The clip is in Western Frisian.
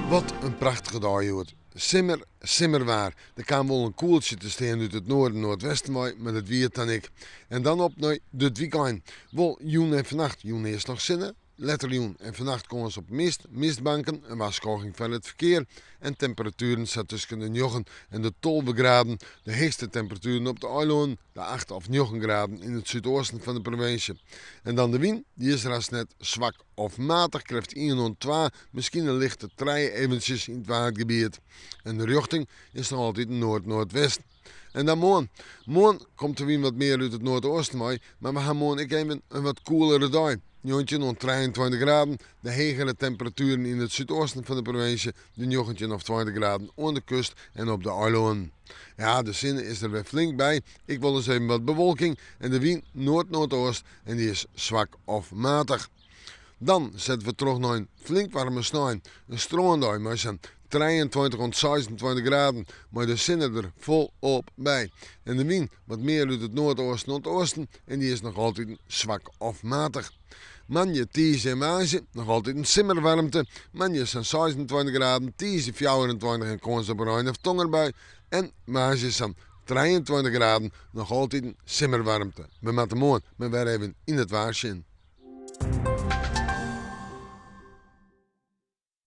Wat in prachtige dei hjoed. Simmer, simmerwaar. Der kaam wol in koeltsje te stean út it noarden noardwesten wei, mar dat wie it dan ek. En dan op nei it wykein. Wol jûn en fannacht. Jûn earst noch sinne, letter jûn en fannacht kâns op mist, mistbanken, in warskôging foar it ferkear en temperatueren sa tusken de njoggen en de 12 graden. De heechste temperatueren op de eilannen, de 8 of 9 graden yn it súdeasten fan de provinsje. En dan de wyn, dy is ras net swak of matich, krêft ien oant twa, miskien in lichte trije eventsjes yn it Waadgebiet. En de rjochting is noch altyd noard-noardwest. En dan moarn. Moarn komt de wyn wat mear út it noardeasten wei, mar we ha moarn ek even in wat koelere dei. 19 oant 23 graden, de hegere temperatueren yn it súdeasten fan de provinsje, de 19 of 20 graden oan de kust en op de eilannen. Ja, de sinne is der wer flink by, ek wolris even wat bewolking en de wyn noard-noardeast en dy is swak of matich. Dan sette we troch nei in flink waarme snein. In strândei mei sa'n 23 oant 26 graden, mei de sinne der folop by. En de wyn wat mear út it noardeasten oant oasten en dy is noch altyd swak of matich. Moandei, tiisdei en woansdei noch altyd in simmerwaarmte. Moandei sa'n 26 graden, tiisdei 24 en kâns op rein of tongerbui. En woansdei sa'n 23 graden, noch altyd in simmerwaarmte. We moatte moarn mar wer even yn it waar sjen.